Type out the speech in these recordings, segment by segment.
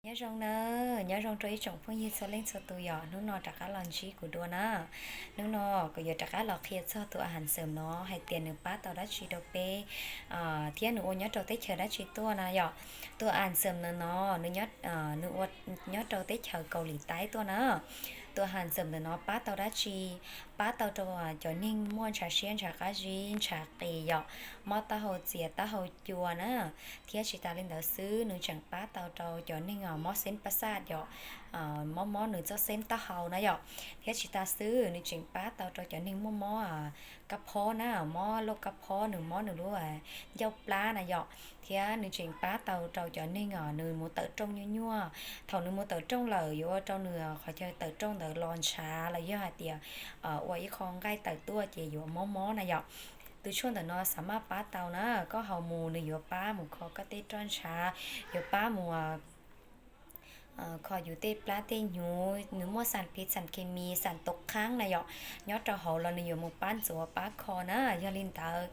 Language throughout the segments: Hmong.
Nyob zoo na, nyob zoo rau ib tsoom phooj ywg txhua leej txhua tus yom, hnub no rov qab los ntsib kuv dua na. Hnub no kuv yuav rov qab los qhia txog tus a has xeem no hais tias nws pab tau dab tsi rau peb, thiab nws ua nyob rau teb chaws dab tsi tuaj na yom. Tus a has xeem ntawm no, nws nyob, nws ua nyob rau teb chaws Kaus Lim Taib tuaj na. Tus a has xeem ntawm no pab tau dab tsi? Pab tau rau cov neeg muaj ntshav siab ntshav qab zib ntshav qis yom, mob taub hau txias taub hau cua na. Thiab tsis tas li ntawd xwb, nws tseem pab tau rau cov neeg mob xeeb pab xaj yom, mob mob nws txoj xeeb taub hau na yom. Thiab tsis tas xwb, nws tseem pab tau rau cov neeg muaj mob kab phob na, mob lauj kab phob, nws mob nws lub ncauj plab na yom. Thiab nws tseem pab tau rau cov neeg nws mus tawm rooj nyuaj nyuaj. Thaum nws mus tawm rooj lawm yuav ua rau nws qhov chaw tawm rooj ntawd los ntshav los yog hais tias ua ib qho nqaij tawm tuaj ces yuav mob mob na yom. Tus tshuaj ntawm no xav maj pab tau na, koj haus mus nws yuav pab mus kho koj tej roj ntshav, yuav pab mus kho yus tej plab tej hnyuv, nws muaj xam phiv xam khes mis xam tau qhaab na yom, nyob rau hauv los nws yuav mus pab ntxuav pab kho na. Yog li ntawd,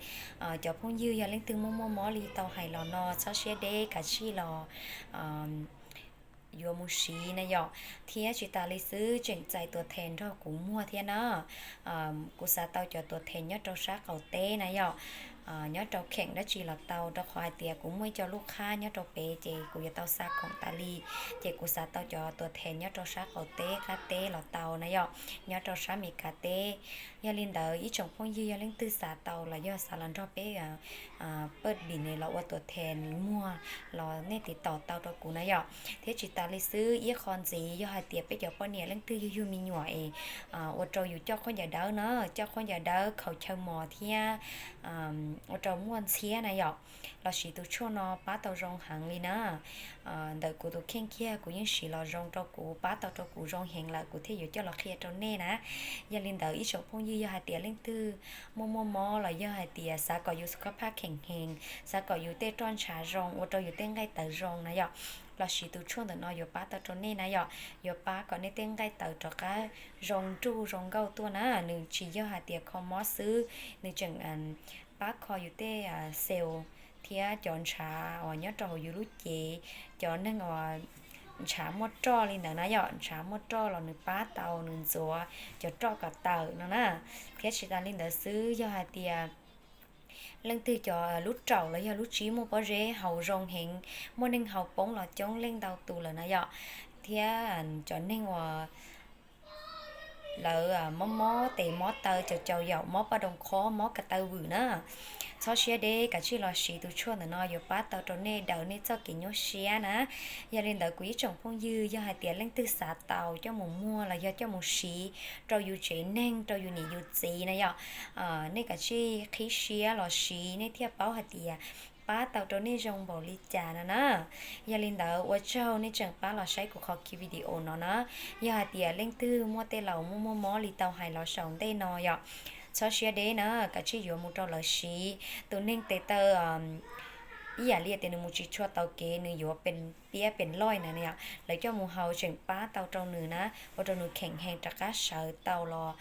cov phooj ywg yog leej twg muaj muaj mob li tau hais los no txhob siab deb, kav tsij los yuav mus siv na yom. Thiab tsis tas li xwb, tseem txais tuam them nrog kuv muag thiab na. Kuv xav tau cov tuam them nyob rau sab qaum teb na yom, nyob rau kheem dab tsi los tau, rau qhov hais tias kuv muaj ib co lub qhab nyob rau pem ces kuv yuav tau xa khoom tas li. Ces kuv xav tau cov tuam them nyob rau sab qaum teb qab teb los tau na yom, nyob rau sab Amelikas teb. Yog li ntawd ib tsoom phooj ywg yog leej twg xav tau los yog xav los nrog peb paj bim ne los ua tuam them muag los nej tiv tauj tau rau kuv na yom. Thiab tsis tas li xwb, ib qho ntxiv yog hais tias peb cov poj niam leej twg yug yug me nyuam es ua rau yus coj khaub ncaws dawb na, coj khaub ncaws dawb khaus chaw mos thiab ua rau muaj ntxhiab na yom, los siv tus tshuaj no pab tau zoo heev li na. Ntawm kuv tus kheej kiag kuv yeej siv los zoo rau kuv, pab tau rau kuv zoo heev lawm kuv thiaj yuav coj los qhia rau nej na. Yog li ntawd ib tsoom phooj ywg yog hais tias leej twg muaj muaj mob los yog hais tias xav kom yus xub khab phaj kheem heev, xav kom yus tej roj ntshav zoo, ua rau yus tej nqaij tawv zoo na yom, los siv tus tshuaj ntawm no yuav pab tau rau nej na yom, yuav pab kom nej tej nqaij tawv rov qab zoo nruj zoo nkauj tuaj na. Nws tsis yog hais tias kho mob xwb, nws tseem pab kho yus tej xees thiab cov ntshav uas nyob rau hauv yus lub cev, cov neeg uas ntshav muaj roj li ntawd na yom, ntshav muaj roj los nws pab tau nws ntxuav cov roj kom tawm no na. Thiab tsis tas li ntawd xwb, yog hais tias leej twg cov lub raum los yog lub tsib muaj pob zeb haus zoo heev, muaj neeg haus poob los coob leej ntau tus lawm na yom, thiab cov neeg uas lawv mob mob tes mob taw caum caum yaum mob poj doo qhob mob ko taw vwm na, txhob siab deb, kav tsij los siv tus tshuaj ntawm no yuav pab tau rau nej daws nej txoj kev nyuaj siab na. Yog li ntawd kuv ib tsoom phooj ywg yog hais tias leej twg xav tau coj mus muag los yog coj mus siv rau yus tsev neeg rau yus niam yus txiv na yom, nej kav tsij qhib siab los siv nej thiaj paub hais tias pab tau rau nej zoo npaum li cas no na. Yog li ntawd ua tsaug nej tseem pab los saib kuv qhov ki video no na. Yog hais tias leej twg muaj tej laus muaj muaj mob li tau hais los saum ntej no yom, txhob siab deb na, kav tsij yuav mus rau lawv siv. Tus neeg tes taw ib yam li tias nws mus tsis tshua tau kev nws yuav pes piab pes loj na yom, lawv coj mus haus tseem pab tau rau nws na, ua rau nws kheem heev rov qab sawv tau los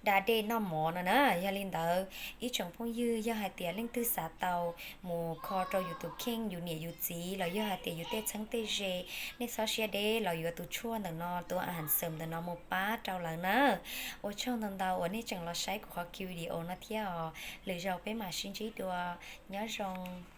da dej noj mov no na. Yog li ntawd ib tsoom phooj ywg yog hais tias leej twg xav tau mus kho rau yus tus kheej yus niam yus txiv los yog hais tias yus tej txheeb tej ze, nej txhob siab deb los yuav tus tshuaj ntawm no, tus a has xeem ntawm no mus pab rau lawv na. Ua tsaug ntau ntau uas nej tseem los saib kuv qhov ki video no thiab os, lwm zaus peb mam sib ntsib dua, nyob zoo.